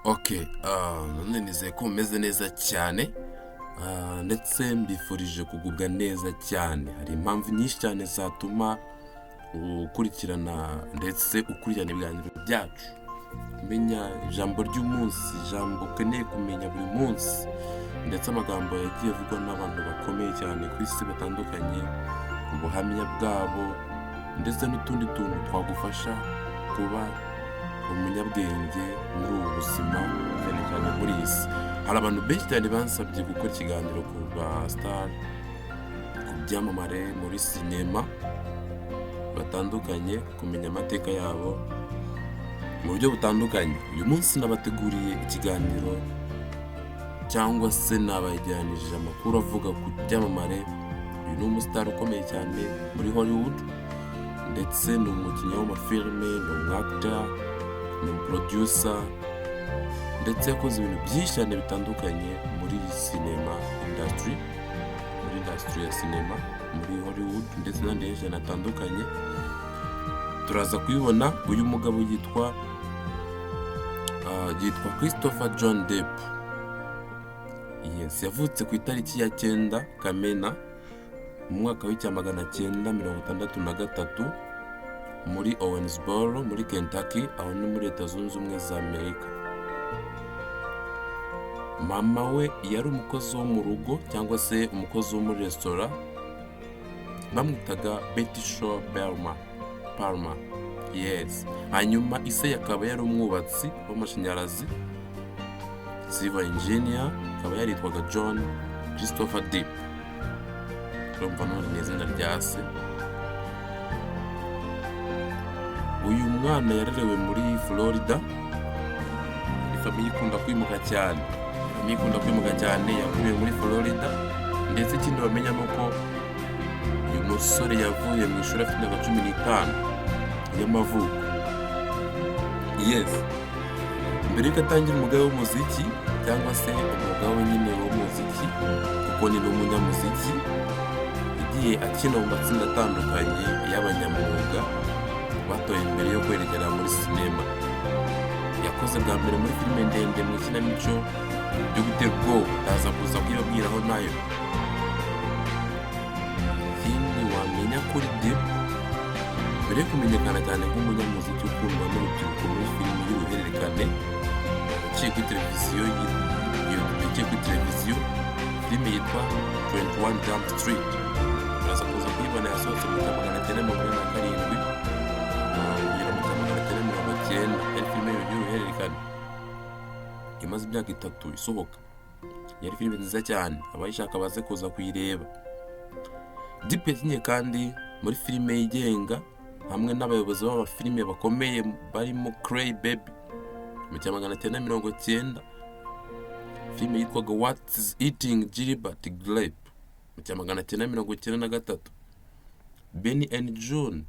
Okay, none nizeye ko mumeze neza cyane, ndetse mbifurije kugubwa neza cyane. Hari impamvu nyinshi cyane zatuma ukurikirana ndetse ukurikirana ibiganiro byacu, umenya ijambo ry'umunsi, ijambo ukeneye kumenya buri munsi, ndetse amagambo yagiye avugwa n'abantu bakomeye cyane ku isi batandukanye, ubuhamya bwabo ndetse n'utundi tuntu twagufasha kuba umunyabwenge muri ubu buzima, cyane cyane muri iyi si. Hari abantu benshi cyane bansabye gukora ikiganiro ku ba star, ku byamamare muri sinema batandukanye, kumenya amateka yabo mu buryo butandukanye. Uyu munsi nabateguriye ikiganiro cyangwa se nabageranije amakuru avuga ku byamamare. Uyu ni umusitari ukomeye cyane muri Hollywood, ndetse ni umukinnyi w'amafilime, ni umu actor, ni umu producer, ndetse yakoze ibintu byinshi cyane bitandukanye muri sinema industry, muri industry ya sinema muri Hollywood ndetse n'ahandi henshi cyane hatandukanye. Turaza kubibona. Uyu mugabo yitwa Christopher John Depp. Yes, yavutse ku itariki ya 9 Kamena mu mwaka w'1963 muri Owensboro muri Kentucky, aho ni muri Leta Zunze Ubumwe za Amerika. Mama we yari umukozi wo mu rugo cyangwa se umukozi wo muri resitora, bamwitaga Betty Shaw Belma Palmer. Yes. Hanyuma ise akaba yari umwubatsi w'amashanyarazi, civil engineer, akaba yaritwaga John Christopher Depp. Urumva none ni izina rya se. Uyu mwana yarerewe muri Florida, ni famille ikunda kwimuka cyane. Famille ikunda kwimuka cyane, yakuriye muri Florida, ndetse ikindi bamenya ni uko uyu musore yavuye mu ishuri afite imyaka 15 y'amavuko. Yes. Mbere yuko atangira umwuga w'umuziki cyangwa se umwuga we nyine w'umuziki, kuko ni n'umunyamuziki, yagiye akina mu matsinda atandukanye y'abanyamwuga batoye imbere yo kwerekera muri sinema. Yakoze bwa mbere muri filime ndende mu ikinamico ryo gutera ubwoba, ndaza kuza kuyibabwiraho nayo. Ikindi wamenya kuri Depp, mbere yo kumenyekana cyane nk'umunyamuziki ukundwa n'urubyiruko muri filimi y'uruhererekane yaciye kuri televiziyo, yaciye kuri televiziyo filime yitwa 21 Jump Street, uraza kuza kuyibona, yasohotse mu 1987 kugera mu 1990. Yari filime y'uruhererekane imaze imyaka 3 isohoka. Yari filime nziza cyane, abayishaka baze kuza kuyireba. Depp yakinnye kandi muri filime yigenga hamwe n'abayobozi b'amafilime bakomeye barimo Cry Baby mu 1990, filime yitwaga What's Eating Gilbert Grape mu 1993, Benny and Joon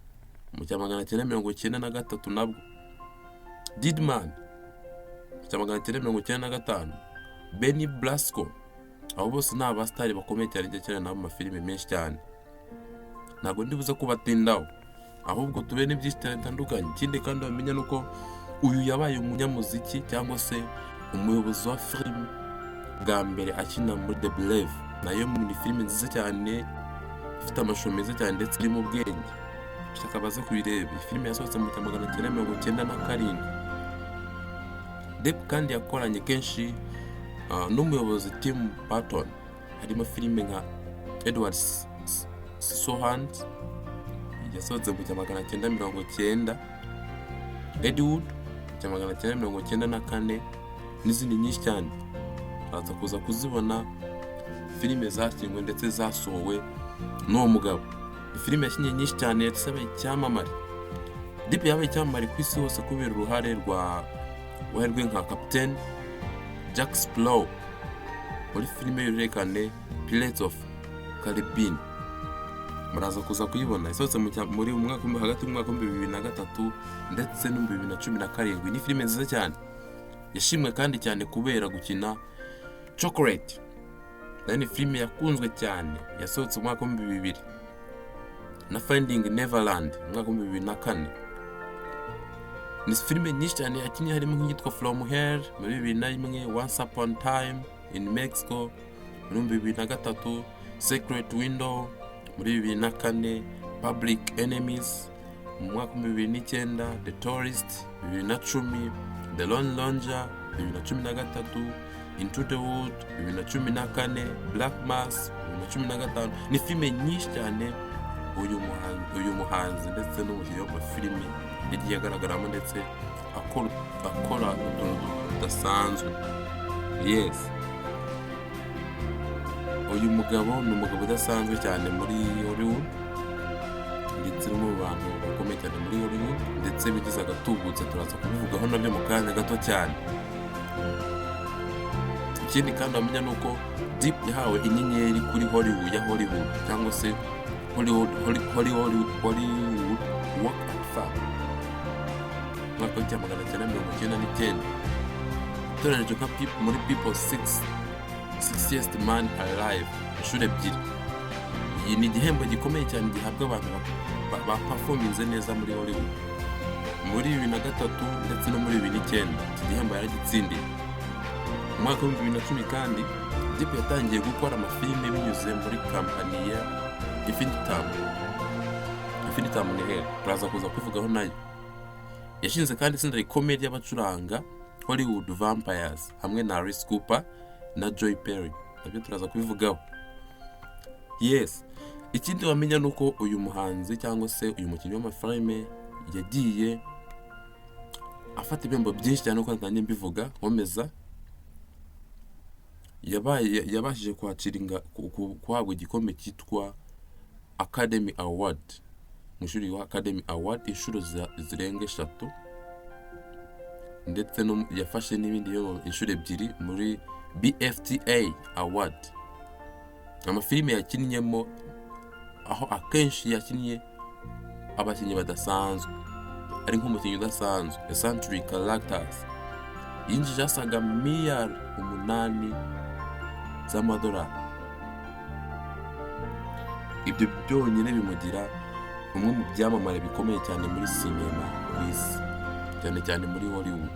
mu 1993 nabwo, Deadman mu 1995, Benny Blasco. Abo bose ni abasitari bakomeye cyane cyane nabo mu mafilime menshi cyane. Ntabwo ndi buze kubatindaho, ahubwo tube n'ibyinshi cyane bitandukanye. Ikindi kandi wamenya ni uko uyu yabaye umunyamuziki cyangwa se umuyobozi wa filime bwa mbere akina muri The Brave, nayo ni filime nziza cyane ifite amashusho meza cyane ndetse irimo ubwenge. Shaka baze kuyireba. Iyi filime yasohotse mu 1997. Depp kandi yakoranye kenshi n'umuyobozi Tim Burton, harimo filime nka Edward Scissorhands yasohotse mu 1990, Ed Wood mu 1994 n'izindi nyinshi cyane. Uraza kuza kuzibona, filime zakinwe ndetse zasohowe n'uwo mugabo. Filime yakinnye nyinshi cyane yabaye icyamamare. Depp yabaye icyamamare ku isi hose kubera uruhare rwe nka Captain Jack Sparrow muri filime y'uruhererekane Pirates of Caribbean. Muraza kuza kuyibona, yasohotse muri mwaka hagati y'umwaka w'2003 ndetse n'2017. Ni filime nziza cyane. Yashimwe kandi cyane kubera gukina Chocolate, nayo ni filime yakunzwe cyane, yasohotse mu mwaka w'2000, na Finding Neverland mu mwaka w'2004. Ni filime nyinshi cyane yakinnye, harimo nk'iyitwa From Hell muri 2001, Once Upon Time in Mexico muri 2003, Secret Window muri 2004, Public Enemies mu mwaka wa 2009, The Tourist 2010, The Lone Ranger 2013, Into the Wood 2014, Black Mass 2015. Ni filime nyinshi cyane uyu muhanzi ndetse n'umukinnyi w'amafilimi yagiye agaragaramo, ndetse akora utuntu tudasanzwe. Yes, uyu mugabo ni umugabo udasanzwe cyane muri Hollywood, ndetse no mu bantu bakomeye cyane muri Hollywood, ndetse bigize agatubutse. Turaza kubivugaho nabyo mu kanya gato cyane. Ikindi kandi wamenya ni uko Depp yahawe inyenyeri kuri Hollywood ya Hollywood, cyangwa se Hollywood Walk of Fame, umwaka wa 1999, utoranyijwe nka muri People Six Sexiest Man Alive inshuro ebyiri. Iyi ni igihembo gikomeye cyane gihabwa abantu baperforminze neza muri Hollywood. Muri 2003 ndetse no muri 2009 iki gihembo yaragitsindiye. Mu mwaka wa 2010 kandi Depp yatangiye gukora amafilime binyuze muri kampani ya Infinitum. Infinitum ni he? Turaza kuza kubivugaho nayo. Yashinze kandi itsinda rikomeye ry'abacuranga, Hollywood Vampires, hamwe na Alice Cooper na Joe Perry. Nabyo turaza kubivugaho. Yes, ikindi wamenya ni uko uyu muhanzi cyangwa se uyu mukinnyi w'amafilime yagiye afata ibihembo byinshi cyane. Uko natangiye mbivuga nkomeza, yabaye yabashije kwakira guhabwa igikombe cyitwa Academy Award mu ishuri wa Academy Award inshuro zirenga eshatu, ndetse no yafashe n'ibindi bihembo inshuro ebyiri muri BAFTA Award. Amafilime yakinnyemo, aho akenshi yakinnye abakinnyi badasanzwe, ari nk'umukinnyi udasanzwe, Eccentric Characters, yinjije asaga miliyari 8 z'amadolari. Ibyo byonyine bimugira umwe mu byamamare bikomeye cyane muri sinema ku isi, cyane cyane muri Hollywood.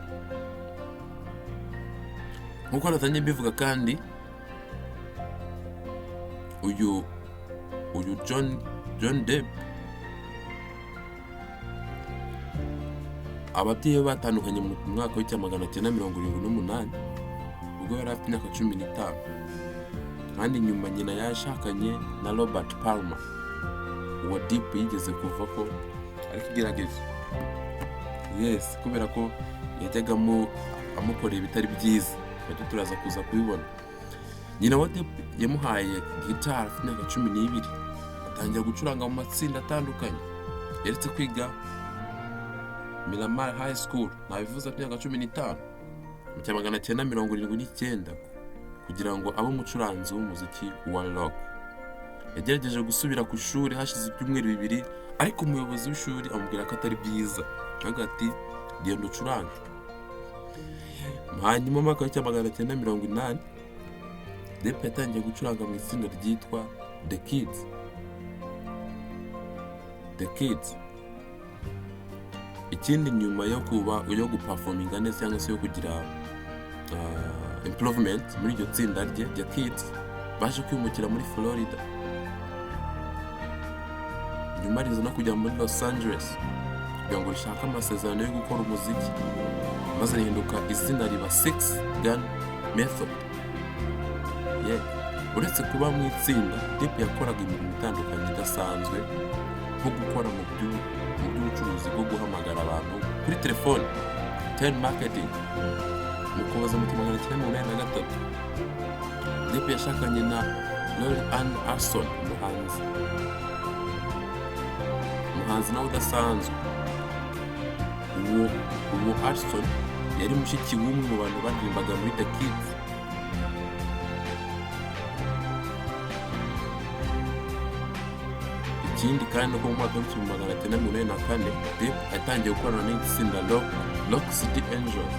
Nk'uko natangiye mbivuga kandi, uyu John Depp abayeho batandukanye mu mwaka wa 1978, ubwo yari afite imyaka 15. Kandi nyuma nyina yashakanye na Robert Palmer, uwo Depp yigeze kuva ko ariko igerageza, yes, kubera ko yajyagamo amukorera ibitari byiza. Nabyo turaza kuza kubibona. Nyina wa Depp yamuhaye gitari afite imyaka 12, atangira gucuranga mu matsinda atandukanye. Yaretse kwiga Miramar High School, ntabivuze, afite imyaka 15 mu 1979 kugira ngo abe umucuranzi w'umuziki wa rock. Yagerageje gusubira ku ishuri hashize ibyumweru 2, ariko umuyobozi w'ishuri amubwira ko atari byiza, aravuga ati: "Genda ucurange." Hanyuma mu mwaka wa 1980, Depp yatangiye gucuranga mu itsinda ryitwa The Kids. The Kids. Ikindi, nyuma yo kuba yo guperforminga neza cyangwa se yo kugira improvement muri iryo tsinda rye rya Kids, baje kwimukira muri Florida, nyuma riza no kujya muri Los Angeles kugira ngo rishake amasezerano yo gukora umuziki, maze rihinduka izina riba Six Gun Method. Yeah. Uretse kuba mu itsinda, Depp yakoraga imirimo itandukanye idasanzwe, nko gukora mu by'ubucuruzi bwo guhamagara abantu kuri telefone, telemarketing. Mu Kuboza mu 1983, Depp yashakanye na Lori Ann Arson, umuhanzi nawe udasanzwe. Uwo Arson yari mushiki w'umwe mu bantu baririmbaga muri The Kids. Ikindi kandi nuko mu mwaka wa 1984, Depp yatangiye gukorana n'itsinda Rock City Angels.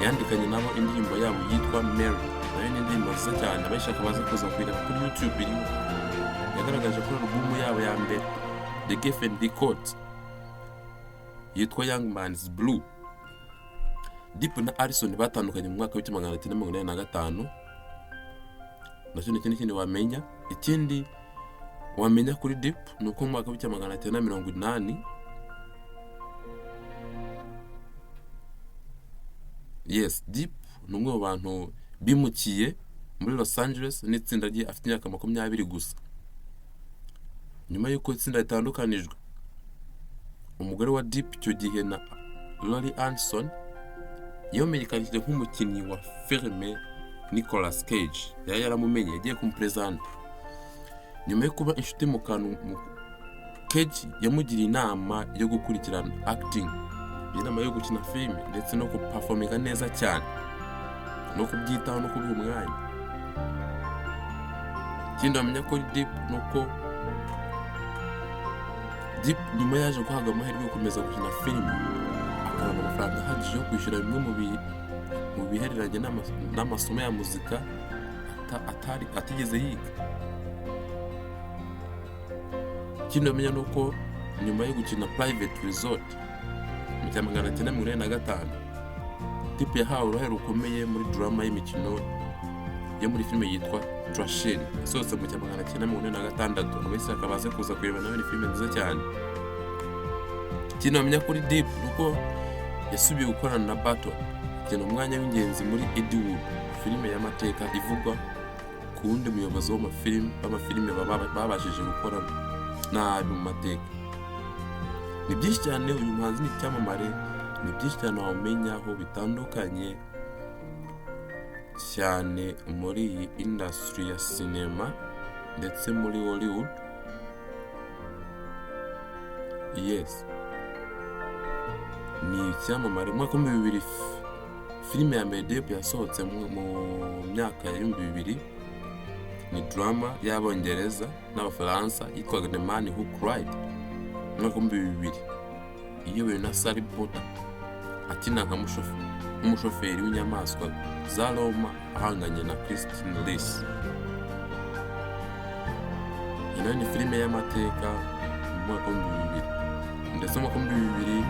Yandikanye nabo indirimbo yabo yitwa Mary, nayo ni indirimbo nziza cyane. Abayishaka baza kuza kuyireba kuri YouTube iriho. Yagaragaje kuri alubumu yabo ya mbere, The Geffen Records. yitwa Young Man's Blue. Depp na Alison batandukanye mu mwaka w'1985. Nacyo ni ikindi kindi wamenya. Ikindi wamenya kuri Depp ni uko mu mwaka w'1980, yes, Depp ni umwe mu bantu bimukiye muri Los Angeles n'itsinda rye afite imyaka 20 gusa. Nyuma y'uko itsinda ritandukanijwe, umugore wa Depp icyo gihe na Lori Anderson yamenyekanishije nk'umukinnyi wa filime Nicolas Cage. Yari yaramumenye, yagiye kumuperezanta. Nyuma yo kuba inshuti mu kantu Cage yamugiriye inama yo gukurikirana acting, inama yo gukina filime ndetse no kuperforminga neza cyane no kubyitaho no kubiha umwanya. Ikindi wamenya ko Depp ni uko Depp nyuma yaje guhabwa amahirwe yo gukomeza gukina filime, akabona amafaranga ahagije yo kwishyura bimwe mu bihereranye n'amasomo ya muzika atari atigeze yiga. Ikindi wamenya ni uko nyuma yo gukina Private Resort mu 1985, Depp yahawe uruhare rukomeye muri drama y'imikino yo muri filime yitwa Trashin', yasohotse mu 1986. Wese akaba aze kuza kureba nawe, ni filime nziza cyane. Ikindi wamenya kuri Depp ni uko yasubiye gukorana na Burton, akina umwanya w'ingenzi muri Ed Wood, filime y'amateka ivugwa ku wundi muyobozi w'amafilime babashije gukora nabi mu mateka. Ni byinshi cyane, uyu muhanzi ni icyamamare, ni byinshi cyane wamenyaho bitandukanye cyane muri iyi industry ya sinema ndetse muri Hollywood. Yes, ni icyamamare. Mu mwaka w'2000, filime ya mbere Depp yasohotse mu myaka ya 2000 ni drama y'Abongereza n'Abafaransa yitwaga The Man Who Cried. Mu mwaka w'2000, iyobowe na Sally Potter, akina nk'umushoferi w'inyamaswa za Roma ahanganye na Christine Reese. Iyi nayo ni filime y'amateka mu mwaka w'2000. Ndetse mu mwaka w'2000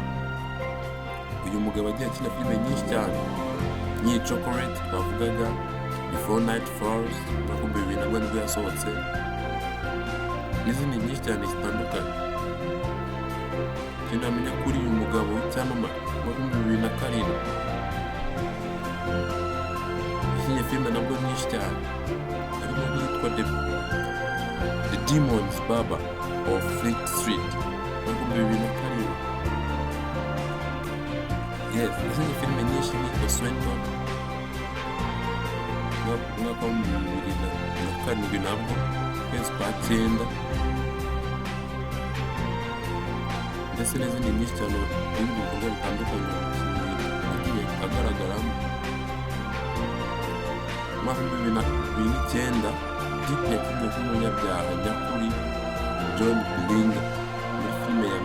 uyu mugabo agiye akina filime nyinshi cyane nk'iyi Chocolate twavugaga, Before Night Falls, mu mwaka w'2000 nabwo nibwo yasohotse, n'izindi nyinshi cyane zitandukanye. Ikindi wamenya kuri uyu mugabo w'icyamamare, mu mwaka w'2007 yakinnye filime nabwo nyinshi cyane, harimo n'iyitwa The Demon's Barber of Fleet Street mu mwaka w'2007. Yes, yakinnye filime nyinshi nk'iyitwa Swinton mu mwaka w'2007 nabwo ukwezi kwa cyenda, ndetse n'izindi nyinshi cyane, n'ibindi bikorwa bitandukanye umukinnyi yagiye agaragaramo. Mu mwaka w'2009 Depp yakinnye nk'umunyabyaha nyakuri John Dillinger muri filime ya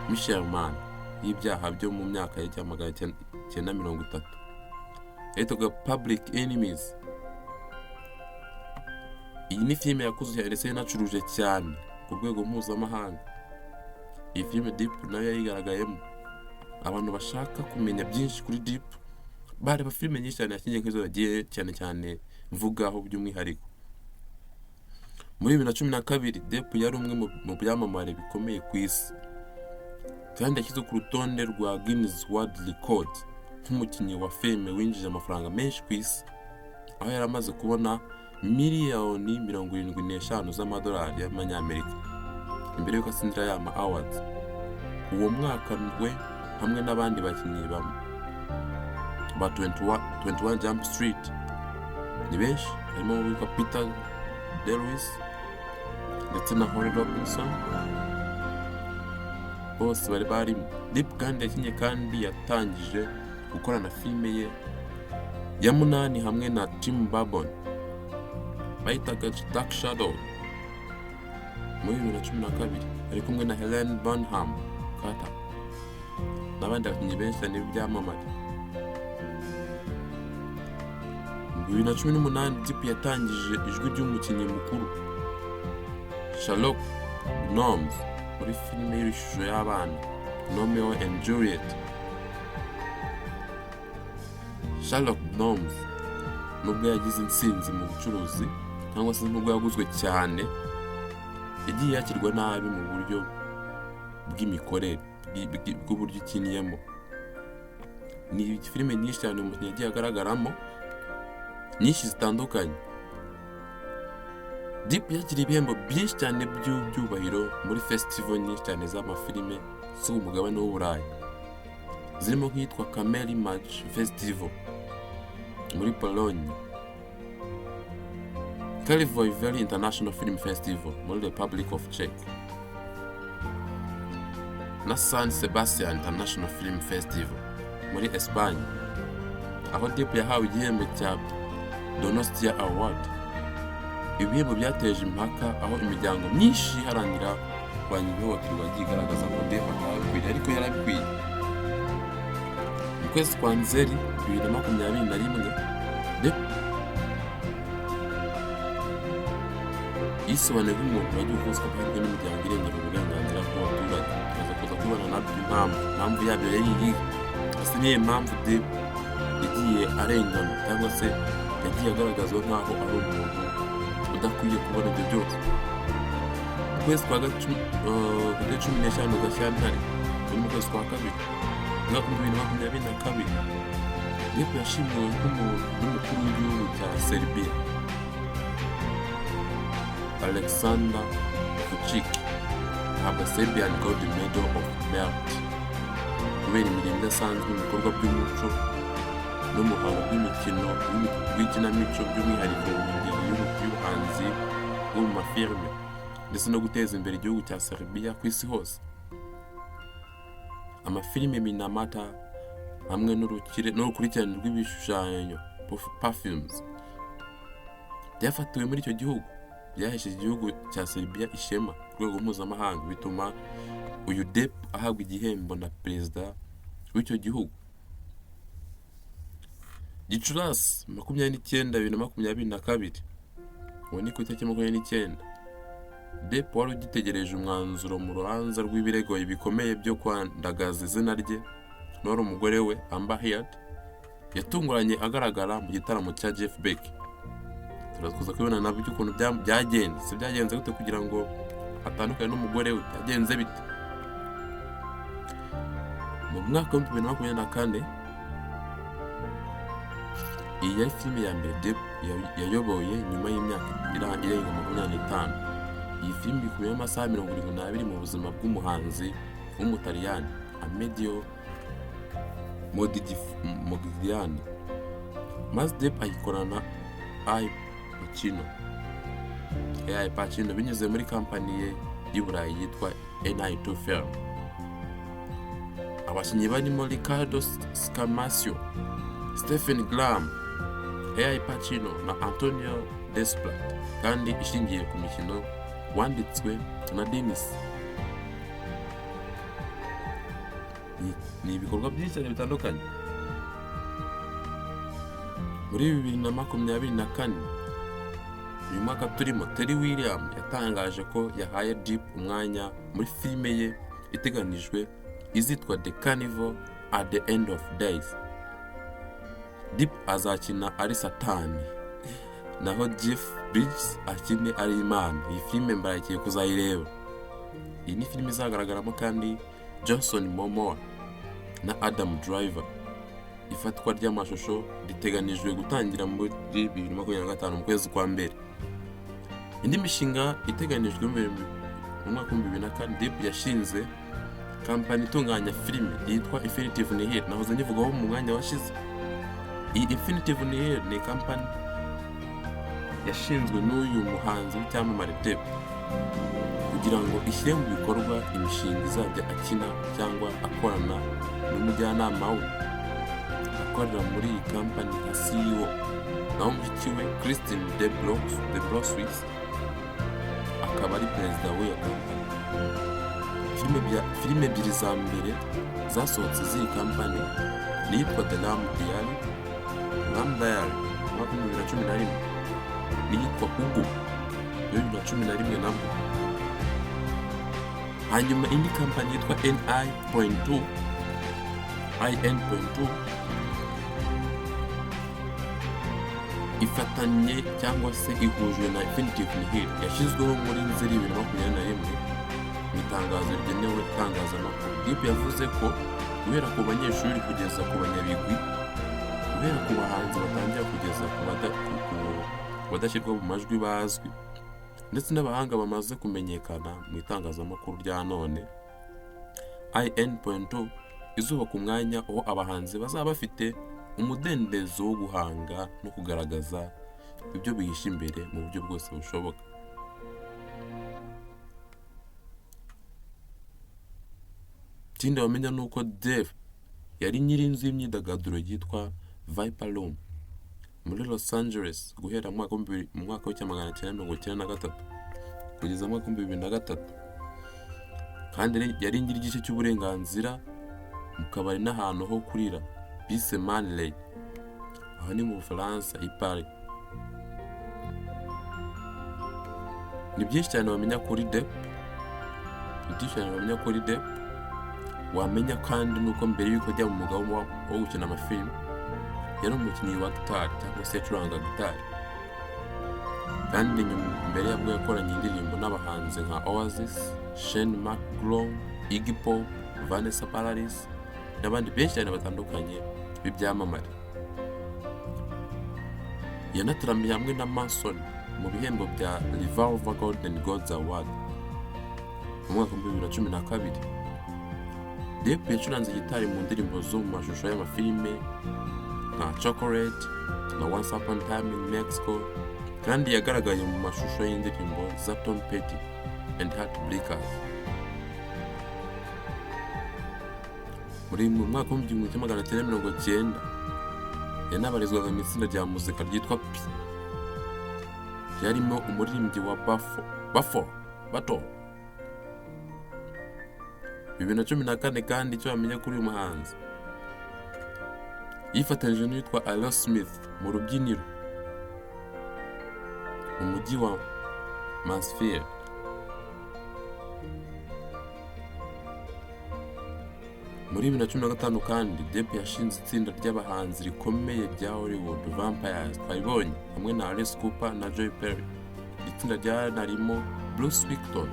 Michael Mann y'ibyaha byo mu myaka y'1930 yitwaga Public Enemies. Iyi ni filime yakozwe ndetse yanacuruje cyane ku rwego mpuzamahanga. Iyi filime Depp nayo yayigaragayemo. Abantu bashaka kumenya byinshi kuri Depp bareba filime nyinshi cyane yakinnye nk'izo yagiye cyane cyane mvugaho by'umwihariko. Muri 2012 Depp yari umwe mu byamamare bikomeye ku isi, kandi yashyizwe ku rutonde rwa Guinness World Record nk'umukinnyi wa filime winjije amafaranga menshi ku isi, aho yari amaze kubona miliyoni 75 z'amadolari y'amanyamerika imbere y'uko atsindira ya ma awards. Uwo mwaka we hamwe n'abandi bakinnyi ba 21, 21 Jump Street ni benshi, harimo uwitwa Peter DeLuise ndetse na Holly Robinson, bose bari barimo. Depp kandi yakinnye kandi yatangije gukorana filime ye ya munani hamwe na Tim Burton bayitaga Dark Shadow muri 2012, ari kumwe na Helena Bonham Carter n'abandi bakinnyi benshi cyane b'ibyamamare. Mu 2018 Depp yatangije ijwi ry'umukinnyi mukuru Sherlock Gnomes muri filime y'ishusho y'abana Gnomeo and Juliet. Sherlock Gnomes, nubwo yagize intsinzi mu bucuruzi cyangwa se nubwo yaguzwe cyane, yagiye yakirwa nabi mu buryo bw'imikorere bw'uburyo ikinnyemo. Ni filime nyinshi cyane umukinnyi yagiye agaragaramo, nyinshi zitandukanye. Depp yakiriye ibihembo byinshi cyane by'ibyubahiro muri festival nyinshi cyane z'amafilime zo ku mugabane w'Uburayi, zirimo nk'iyitwa Camerimage Festival muri Pologne, Karlovy Vary International Film Festival muri Republic of Czech na San Sebastian International Film Festival muri Espagne, aho Depp yahawe igihembo cya Donostia Award. Ibihembo byateje impaka, aho imiryango myinshi iharanira kurwanya ihohoterwa yagiye igaragaza ko Depp atabikwiye, ariko yarabikwiye. Mu kwezi kwa Nzeri 2021, Depp yisobanuye nk'umuntu wagiye uvuzwa amahirwe n'imiryango irengera uburenganzira bw'abaturage. Tukaza kuza kubona nabyo impamvu yabyo yari irihe. Ese niyo mpamvu Depp yagiye arengana cyangwa se yagiye agaragazwa nk'aho ari umuntu udakwiye kubona ibyo byose? Mu kwezi kwa 15 Gashyantare, ni mu kwezi kwa kabiri, umwaka wa 2022, Depp yashimiwe nk'umuntu n'umukuru w'igihugu cya Serbia, Alexander Vucic, ahabwa Serbian Gold Medal of Merit kubera imirimo idasanzwe mu bikorwa by'umuco n'umuhango w'imikino w'ikinamico, by'umwihariko mu ngeri y'ubuhanzi bwo mu mafilime, ndetse no guteza imbere igihugu cya Serbia ku isi hose. Amafilime Minamata hamwe n'urukurikirane rw'ibishushanyo Perfumes byafatiwe muri icyo gihugu byahesheje igihugu cya Serbia ishema ku rwego mpuzamahanga, bituma uyu Depp ahabwa igihembo na perezida w'icyo gihugu. Gicurasi 29, 2022, ubu ni ku itariki 29, Depp wari ugitegereje umwanzuro mu rubanza rw'ibirego bikomeye byo kwandagaza izina rye n'uwari umugore we Amber Heard, yatunguranye agaragara mu gitaramo cya Jeff Beck. Turaza kubibona nabyo ukuntu byagenze. Se byagenze gute kugira ngo atandukane n'umugore we? Byagenze bite? Mu mwaka wa 2024, iyi yari filime ya mbere Depp yayoboye nyuma y'imyaka irenga 25. Iyi filime ikubiyemo amasaha 72 mu buzima bw'umuhanzi w'Umutaliyani Amedeo Modigliani, maze Depp ayikorana Al Pacino, Al Pacino, binyuze muri kampani ye y'i Burayi yitwa Ni2 Film. Abakinnyi barimo Riccardo Scamarcio, Stephen Graham, Al Pacino na Antonio Desplat, kandi ishingiye ku mukino wanditswe na Denis. Ni ibikorwa byinshi cyane bitandukanye. Muri 2024, uyu mwaka turimo, Terry William yatangaje ko yahaye Depp umwanya muri filime ye iteganijwe izitwa The Carnival at the End of Days. Depp azakina ari Satani, naho Jeff Bridges akine ari Imana. Iyi filime mbarakiye kuzayireba. Iyi ni filime izagaragaramo kandi Jason Momoa na Adam Driver. Ifatwa ry'amashusho riteganijwe gutangira muri 2025 mu kwezi kwa mbere. Indi mishinga iteganijwe mu mwaka wa 2004, Depp yashinze kampani itunganya filime yitwa Infinitive Nihil, nahoze nyivugaho mu mwanya washize. Iyi Infinitive Nihil ni kampani yashinzwe n'uyu muhanzi w'icyamamare Depp kugira ngo ishyire mu bikorwa imishinga izajya akina cyangwa akorana n'umujyanama we akorera muri iyi kampani nka CEO, naho mushiki we Christine de Broswis akaba ari perezida w'iyo kampani. Filime ebyiri za mbere zasohotse z'iyi kampani ni iyitwa The Rum Diary, Rum Diary, mu mwaka wa 2011, n'iyitwa Hugo ya 2011 nabwo. Hanyuma indi kampani yitwa NI.2, IN.2, ifatanye cyangwa se ihujwe na Infinitive Nihil, yashyizweho muri Nzeri 2021. Mu itangazo rigenewe itangazamakuru, Depp yavuze ko guhera ku banyeshuri kugeza ku banyabigwi, guhera ku bahanzi batangira kugeza ku badashyirwa mu majwi bazwi, ndetse n'abahanga bamaze kumenyekana mu itangazamakuru rya none, IN.2 izubaka umwanya aho abahanzi bazaba bafite umudendezo wo guhanga no kugaragaza ibyo bihishe imbere mu buryo bwose bushoboka. Ikindi wamenya ni uko Depp yari nyir'inzu y'imyidagaduro yitwa Viper Room muri Los Angeles guhera mu mwaka wa 1993 kugeza mu mwaka wa 2003, kandi yari nyiri igice cy'uburenganzira mu kabari n'ahantu ho kurira bise Manley, aho ni mu Bufaransa i Paris. Ni byinshi cyane wamenya kuri Depp, ni byinshi cyane wamenya kuri Depp. Wamenya kandi nuko mbere y'uko ajya mu mwuga wo gukina amafilmu, yari umukinnyi wa gitari cyangwa se yacuranga gitari, kandi nyuma mbere yabwo yakoranye indirimbo n'abahanzi nka Oasis, Shane MacGowan, Iggy Pop, Vanessa Paradis n'abandi benshi cyane batandukanye b'ibyamamare. Yanataramiye hamwe na Manson mu bihembo bya Revolver Golden Gods Award mu mwaka wa 2012. Depp yacuranze gitari mu ndirimbo zo mu mashusho y'amafilime nka Chocolate na Once Upon a Time in Mexico, kandi yagaragaye mu mashusho y'indirimbo za Tom Petty and Heartbreakers. Muri mu mwaka wa 1990 yanabarizwaga mu itsinda rya muzika ryitwa P, ryarimo umuririmbyi wa Bafo Bato. 2014 kandi, icyo wamenya kuri uyu muhanzi, yifatanyije n'uwitwa Aerosmith mu rubyiniro mu mujyi wa Mansfield. Muri 2015 kandi, Depp yashinze itsinda ry'abahanzi rikomeye rya Hollywood Vampires, twabibonye, hamwe na Alice Cooper na Joe Perry. Iri tsinda ryanarimo Bruce Victor,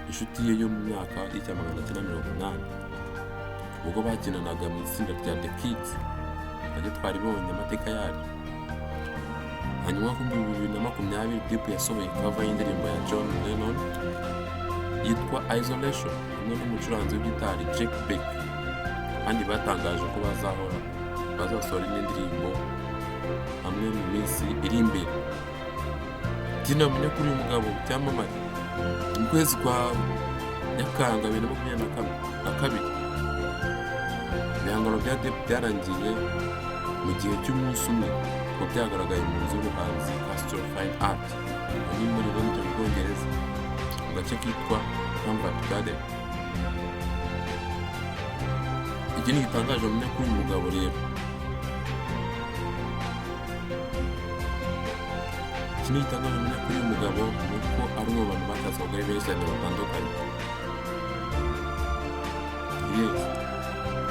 inshuti ye yo mu myaka y'1980, ubwo bakinanaga mu itsinda rya The Kids, naryo twaribonye amateka yaryo. Hanyuma ku 2020, Depp yasohoye cover y'indirimbo ya John Lennon yitwa Isolation hamwe n'umucuranzi w'igitari Jeff Beck, kandi batangaje ko bazahora bazasohora indi ndirimbo hamwe mu minsi iri imbere. Ikindi wamenya kuri uyu mugabo cyamamare, mu kwezi kwa Nyakanga 2022, ibihangano bya Depp byarangiye mu gihe cy'umunsi umwe ngo byagaragaye mu nzu y'ubuhanzi Castle Fine Art, aho ni muri London mu Bwongereza, mu gace kitwa Covent Garden. Ikindi gitangaje wamenya kuri uyu mugabo rero, ikindi gitangaje wamenya kuri uyu mugabo ni uko ari umwe mu bantu batatse abagore benshi cyane batandukanye. Yes,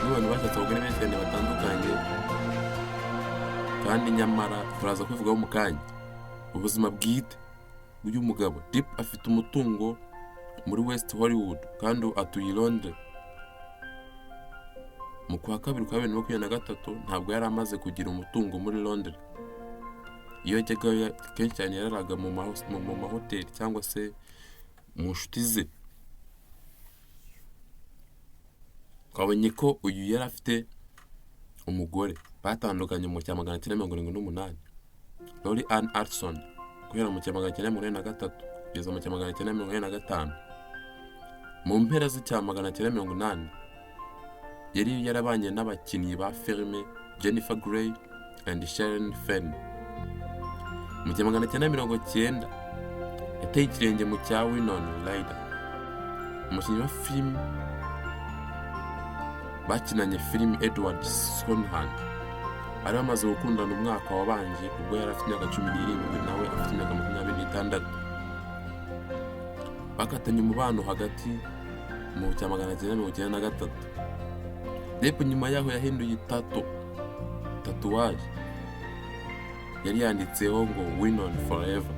umwe mu bantu bashatse abagore benshi cyane batandukanye, kandi nyamara turaza kubivugaho mu kanya. Ubuzima bwite bw'uyu mugabo, Depp afite umutungo muri West Hollywood kandi atuye i Londres. Mu kwa kabiri kwa 2023 ntabwo yari amaze kugira umutungo muri Londres. Iyo yajyaga kenshi cyane yararaga mu mahoteli cyangwa se mu nshuti ze. Twabonye ko uyu yari afite umugore batandukanye mu 1978, Lori Ann Arson, guhera mu 1983 kugeza mu 1985. Mu mpera z'1980 yari yarabanye n'abakinnyi ba filime Jennifer Grey and Sharon Fenn. Mu 1990 yateye ikirenge mu cya Winona Ryder, umukinnyi wa filime bakinanye filime Edward Scissorhands. Bari bamaze gukundana umwaka wabanje ubwo yari afite imyaka 17, nawe afite imyaka 26. Bakatanye umubano hagati mu cya 993. Depp nyuma yaho yahinduye tatouage yari yanditseho ngo "Winona Forever"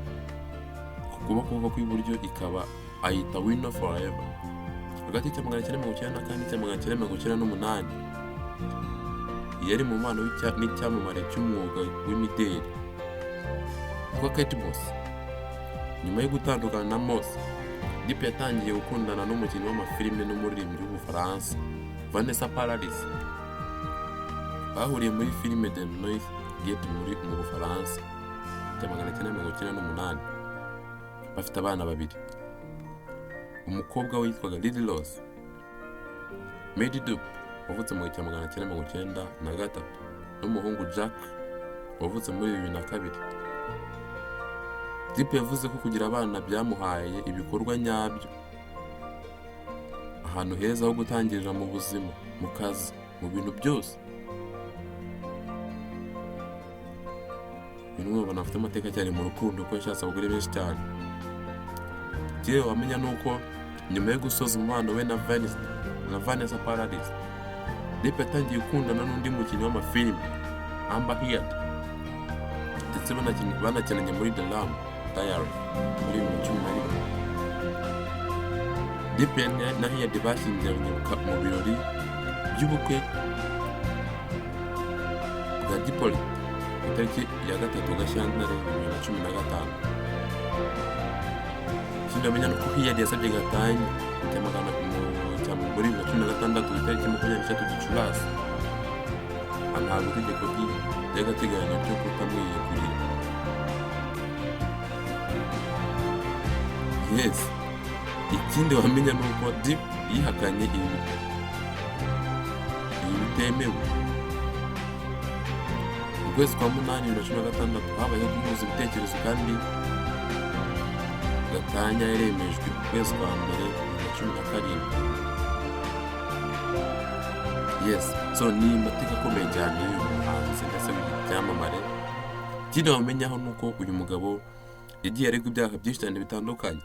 ku kuboko kwe kw'iburyo, ikaba ayita "Winona Forever". Hagati y'icya 994 n'icya 998 yari mu mubano n'icyamamare cy'umwuga w'imideli witwa Kate Moss. Nyuma yo gutandukana na Moss, Depp yatangiye gukundana n'umukinnyi w'amafilime n'umuririmbyi w'Ubufaransa Vanessa Paradis. Bahuriye muri filime The North Gate mu Bufaransa cya 998. Bafite abana babiri, umukobwa witwaga Lily Rose Mandy Depp wavutse mu cya 993 n'umuhungu Jack wavutse muri 2002. Depp yavuze ko kugira abana byamuhaye ibikorwa nyabyo, ahantu heza ho gutangirira mu buzima, mu kazi, mu bintu byose. Uyu ni umwe mu bantu bafite amateka cyane mu rukundo, kuko yashatse abagore benshi cyane. Ikindi wamenya ni uko nyuma yo gusoza umubano we na Vanessa Paradis, Depp yatangiye gukundana n'undi mukinnyi w'amafilime Amber Heard, ndetse banakinanye muri The Rum Diary muri 2011. Depp na Heard bashyingiranywe mu birori by'ubukwe bwa Dipoli ku itariki ya 3 Gashyantare 2015. Ikindi wamenya ni uko Heard yasabye gatanya cya magana mu cya muri 2016 ku itariki 23 Gicurasi, anahabwa itegeko ry'agateganyo ryo kutamwiyegurira. Yes, ikindi wamenya ni uko Depp yihakanye ibi bitemewe. Mu kwezi kwa munani 2016 habayeho guhuza ibitekerezo kandi gatanya yaremejwe mu kwezi kwa mbere 2017. Yes, so ni amateka akomeye cyane y'uyu muhanzi ndetse w'ibyamamare. Ikindi wamenyaho ni uko uyu mugabo yagiye aregwa ibyaha byinshi cyane bitandukanye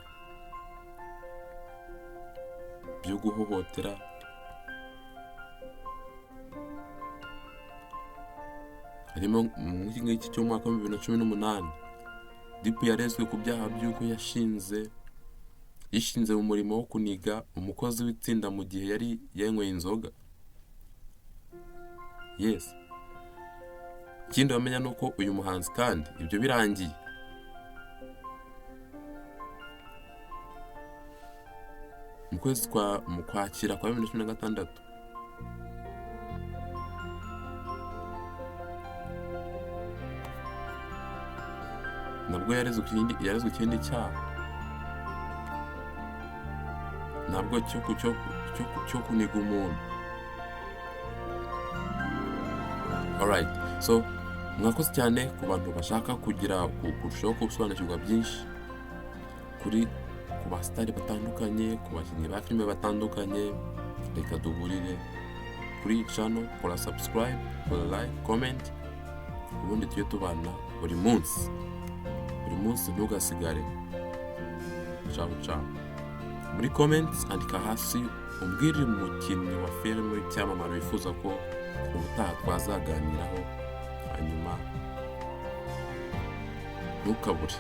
byo guhohotera, harimo nk'iki ngiki cy'umwaka wa 2018. Depp yarezwe ku byaha by'uko yishinze mu murimo wo kuniga umukozi w'itsinda mu gihe yari yanyweye inzoga. Yes, ikindi wamenya ni uko uyu muhanzi kandi ibyo birangiye mu kwezi kwa mu kwakira kwa 2016 nabwo yarezwe ikindi cyaha nabwo cyo kuniga umuntu. Alright, so mwakoze cyane. Ku bantu bashaka kugira kurushaho gusobanukirwa byinshi ku basitari batandukanye, ku bakinnyi ba filime batandukanye, reka duhurire kuri iyi channel. Kora subscribe, kora like, comment, ubundi tujye tubana buri munsi, buri munsi, ntugasigare. Ciao ciao. Muri comments andika hasi umbwire umukinnyi wa filime w'icyamamare wifuza ko ubutaha twazaganiraho, hanyuma ntukabure.